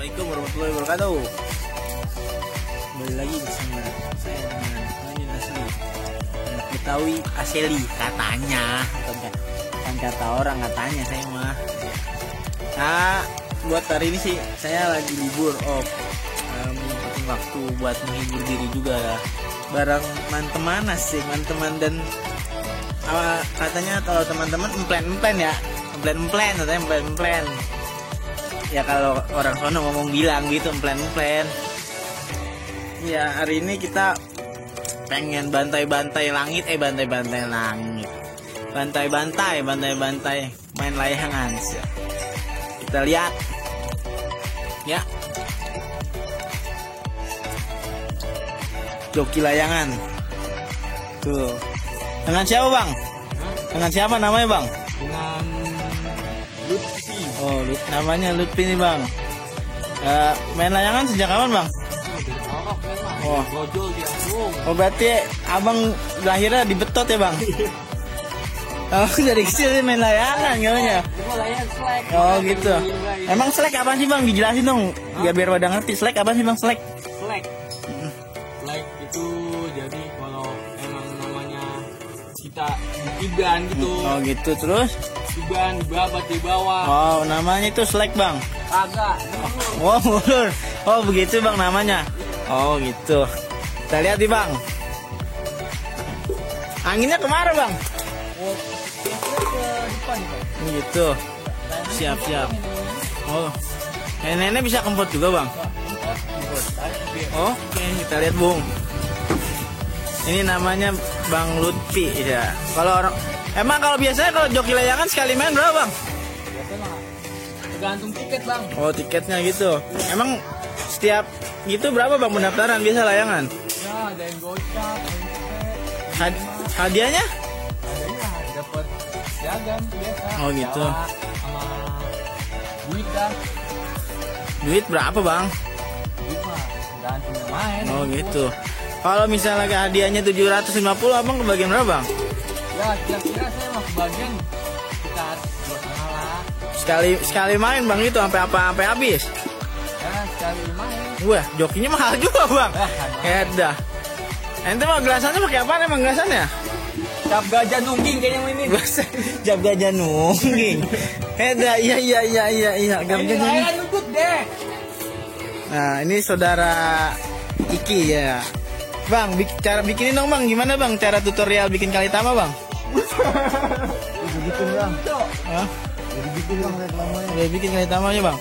Assalamualaikum warahmatullahi wabarakatuh. Kembali lagi bersama saya dengan Manjun Asli, anak Betawi Aseli katanya, kan kata orang katanya saya mah. Nah, buat hari ini sih saya lagi libur off, menyempatkan waktu buat menghibur diri juga ya, bareng teman-teman asik, teman-teman dan katanya kalau teman-teman emplen ya, emplen. Ya kalau orang sono ngomong bilang gitu emplen. Ya hari ini kita pengen bantai-bantai langit, bantai-bantai main layangan. Kita lihat ya, joki layangan tuh. Dengan siapa bang? Dengan siapa namanya bang? Dengan Lutfi. Oh, namanya Lutfi nih bang. Main layangan sejak kapan bang? Oh berarti abang lahirnya di Betot ya bang? Oh dari kecil sih main layangan katanya. Oh gitu. Emang selek apa sih bang? Dijelasin dong biar pada ngerti. Selek apa sih bang? Selek itu jadi kalau emang namanya kita diban gitu. Oh gitu, terus? Diban di bawah. Oh namanya itu selek bang? Kagak. Oh mulur. Oh begitu bang namanya. Oh gitu. Kita lihat nih bang. Anginnya kemana bang? Oh, ke depan Pak. Gitu. Siap. Oh, nenek bisa kempot juga bang? Oke, kita lihat bung. Ini namanya Bang Lutfi ya. Kalau biasanya kalau joki layangan sekali main berapa bang? Biasanya tergantung tiket bang. Oh tiketnya gitu. Emang setiap gitu berapa bang pendaftaran biasa layangan? Ya ada yang gocap, Hadiahnya? Hadiahnya dapat piagam biasa. Oh gitu. Sama duit dah. Duit berapa bang? Duit mah tergantung yang main. Oh gitu. Kalau misalnya hadiahnya 750, abang kebagian berapa bang? Ya kira-kira saya mah kebagian sekitar 2,5 lah. Sekali main bang itu sampai habis? Ya sekali main. Wah jokinya mahal juga bang. Edah. Ente mah gelasannya pakai apa emang gelasannya? Cap gajah nungging kayaknya ini. Cap gajah nungging. Edah, iya. Cap gajah nungging. Nunggut deh. Nah ini saudara Iki ya. Bang, cara bikinin dong bang, gimana bang cara tutorial bikin kalitama bang? Bikin bang. Hah? Bikin bang reklamanya. Udah bikin kalitamanya bang.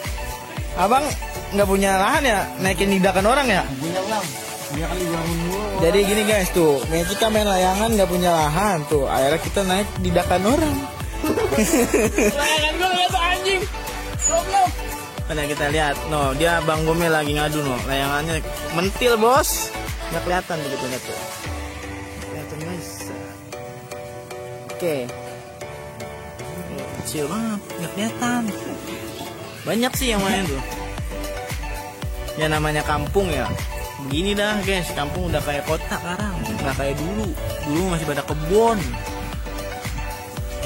Abang nggak punya lahan ya, naikin didakan orang ya? Punya bang. Punya kali bangun mulu. Jadi gini guys tuh, kita main layangan nggak punya lahan tuh, akhirnya kita naik didakan orang. Layangan gue lihat anjing. Goblok. Nah kita lihat, no dia bang Gome lagi ngadu no, layangannya mentil bos, nggak kelihatan begitu tuh. Kelihatan guys. Oke. Kecil banget, nggak kelihatan. Banyak sih yang main tuh. Ya namanya kampung ya. Begini dah guys, kampung udah kayak kota sekarang, nggak kayak dulu. Dulu masih pada kebun.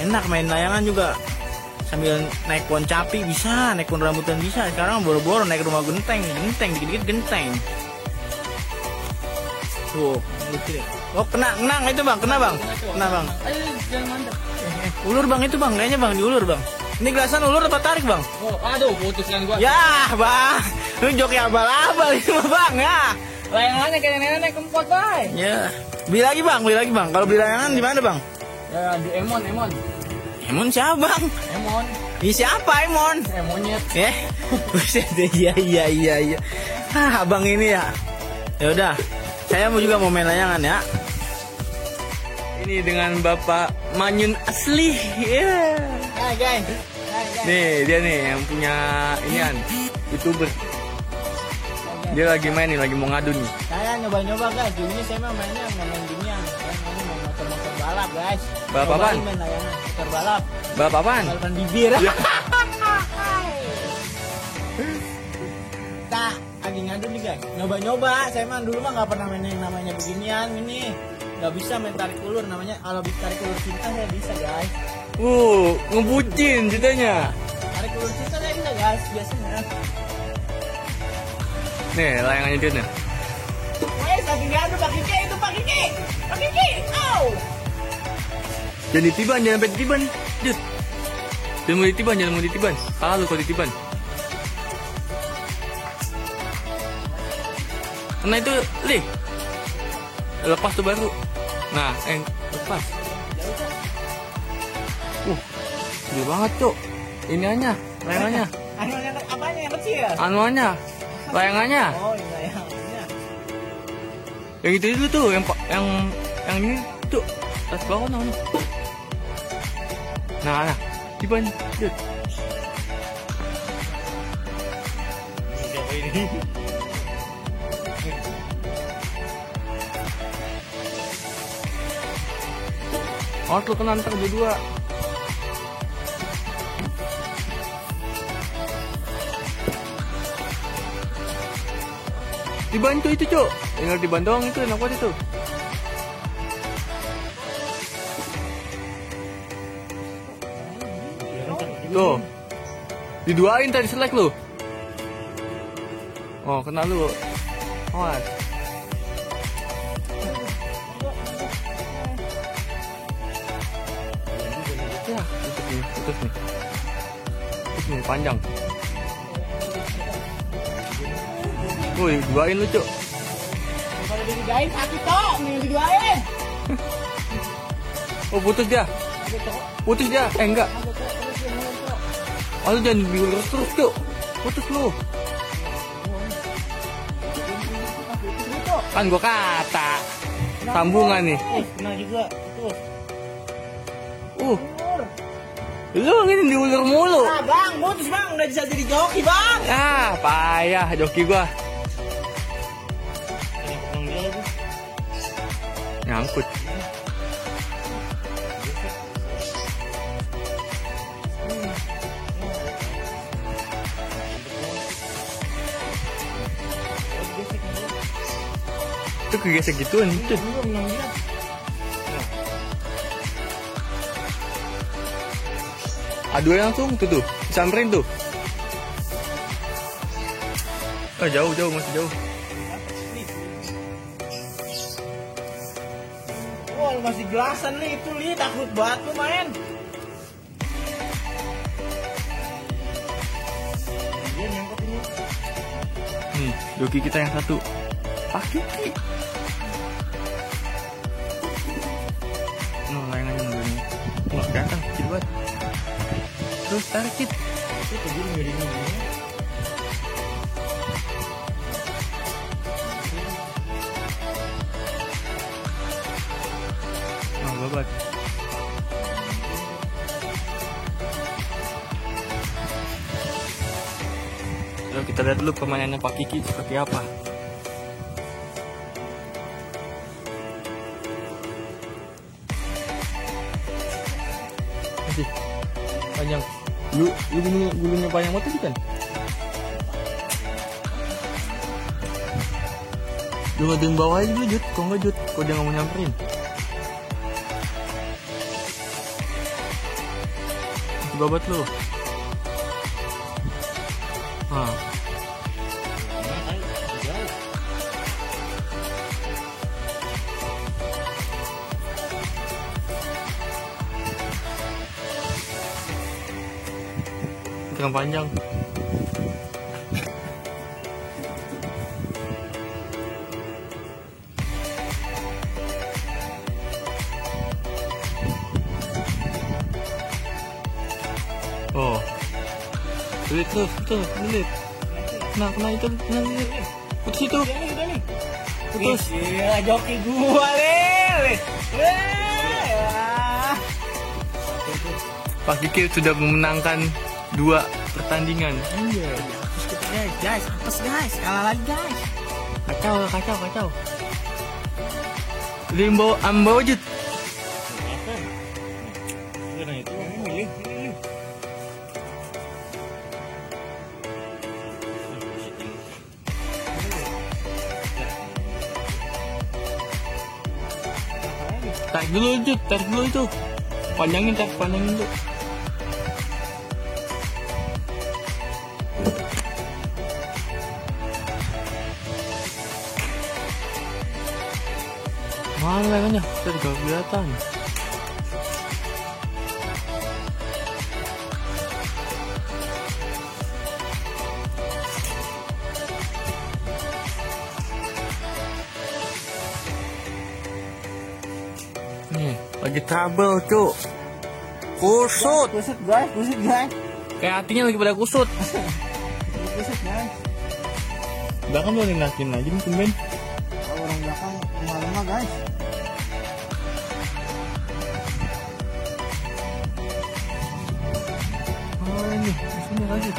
Enak main layangan juga. Sambil naik pohon capi bisa, naik pohon rambutan bisa. Sekarang boro-boro naik rumah genteng, dikit-dikit genteng. Tuh, gitu deh. Oh kena itu bang, kena bang. Ayo jangan mantap. Ulur bang itu bang, kayaknya bang diulur bang. Ini gelasan ulur apa tarik bang? Oh, aduh putuskan gua. Ya bang, lu joki abal-abal itu bang ya. Layangannya kayak nenek kempot bay. Ya, beli lagi bang. Kalau beli layangan di mana bang? Ya di Emon. Emon siapa bang? Emon. Ini siapa Emon? Monyet. Buset deh, iya. Abang ini ya. Ya udah, saya juga mau main layangan ya. Ini dengan Bapak Manjun Asli. Yeah. Hai guys. Nih dia nih yang punya inian YouTuber. Dia lagi main nih, lagi mau ngadu nih. Saya nyoba guys. Dulu ini saya mainnya main ginian. Saya mainnya mau motor balap guys. Balap apaan? Main layangan motor balap. Balap apaan? Balapan bibir. Ya. Kita lagi ngadu nih guys. Nyoba. Saya mah dulu mah nggak pernah main yang namanya beginian ini. Nggak bisa main tarik ulur namanya. Kalau tarik ulur cinta saya bisa guys. Ngebucin ceritanya. Tarik ulur cinta saya bisa guys biasanya. Nih, layangannya dia nih. Wes, lagi ngadu Pak Kiki, itu Pak Kiki. Pak Kiki, au. Jangan ditiban, jangan sampai ditiban. Jut. Jangan mau ditiban, jangan mau ditiban. Salah lu kalau ditiban. Kena itu, Li. Lepas tuh baru. Nah, lepas. Gede banget, Cuk. Iniannya, layangannya. Anuannya apanya yang kecil? Anuannya, layangannya. Oh, iya layangannya. Yang itu dulu tuh, yang ini tuh. Tas bawah nah. Nah, tiban, Jut. Oh, lu kena ntar berdua. Dibantu itu, Cuk. Tinggal dibantu doang itu, enak banget itu. Tuh. Diduain tadi selek lu. Oh, kena lu. Awas. Ya, putus nih. Putus nih, panjang. Wih, diduain lu, Cuk. Kalau diduain sakit toh, nih diduain. Oh, putus dia. Putus dia. Enggak. Oh, lu jangan diulur terus, Cuk. Putus lu. Kan gua kata. Sambungan nih. Kena juga. Tuh. Lu ini diulur mulu. Ah, Bang, putus Bang, udah bisa jadi joki, Bang. Ah, payah joki gua. Nyangkut. Itu kegesek gituan itu. Aduh langsung tuh, disamperin tuh. Oh, jauh masih jauh. Wah, lu masih gelasan nih itu Li, takut banget lu main. Dia nyangkut ini. Nih, joki kita yang satu. Pak Kiki. No, layangannya nungguin. Wah, kelihatan kecil banget. Terus tarik Kit. Itu dia miringnya. Oh, babat. Lalu kita lihat dulu permainannya Pak Kiki seperti apa. Masih panjang. Lu gulunya panjang banget tadi kan? Lu ngaduin bawah aja dulu, Jut. Kok nggak, Jut? Kok dia nggak mau nyamperin? Babat lu. Ah. Kurang panjang. Oh, lilit terus, lilit. Kena itu, putus itu. Putus. Gila, joki gua, Lil. Pak Kiki sudah memenangkan 2 pertandingan. Iya. Terus kita guys, apes guys, kalah lagi guys. Kacau. Dia ambaw Jut. Nah itu milih. Tarik dulu Jut, tarik dulu itu. Panjangin tuh. Mana lengannya? Saya juga kelihatan. Nih, lagi trouble, Cuk. Kusut. Kusut guys, kusut guys. Kayak hatinya lagi pada kusut. Kusut guys. Belakang lu ngeliatin aja mungkin, Ben. Kalau orang belakang lemah-lemah guys. Oh, ini, sini lagi.